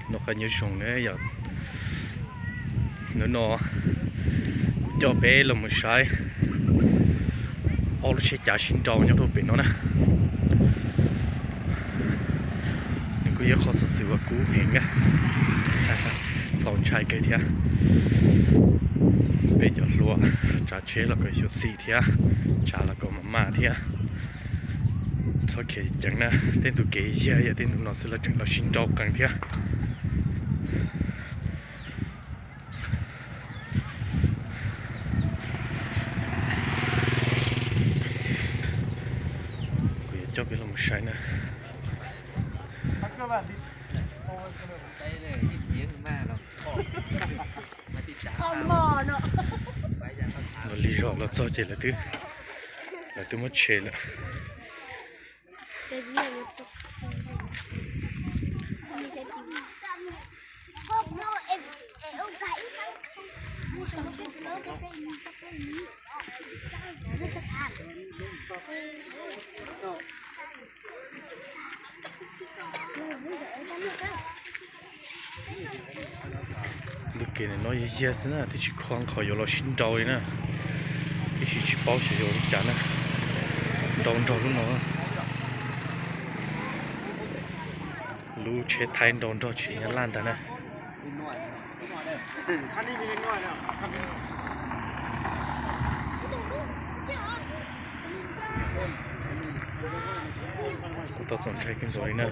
Noj qab nyob zoo na yom. Hnub no kuv coj peb los mus saib ob lub tsheb cav sib nrau nyob rau pem no na. Nws kuj yog qhov xov xwm uas kub heev na, txaus ntshai kawg thiab. Peb cov hluas tsav tsheb los kom xyuam xim thiab, tsav los kom maj maj thiab. Txhob khiav ceev na, tej ntug kev yag yam tej ntug no xwb los tseem los sib nrau qees thiab. Kuv yuav coj peb los mus saib na. Los lig zog los txog ces lawv twb, lawv twb muab tshem lawm. Ntug kev no yog yag xwb na, twb tsis khoov qhov yuav los sib nrau li na. Tiam sis tsis paub xyov yuav ua li cas na, nrau nrog lub no. Lub tsheb Thaib nrau nrog tsheb Nyab Laj ntag na. Kuv tau txaus ntshai kawg nkaus li na.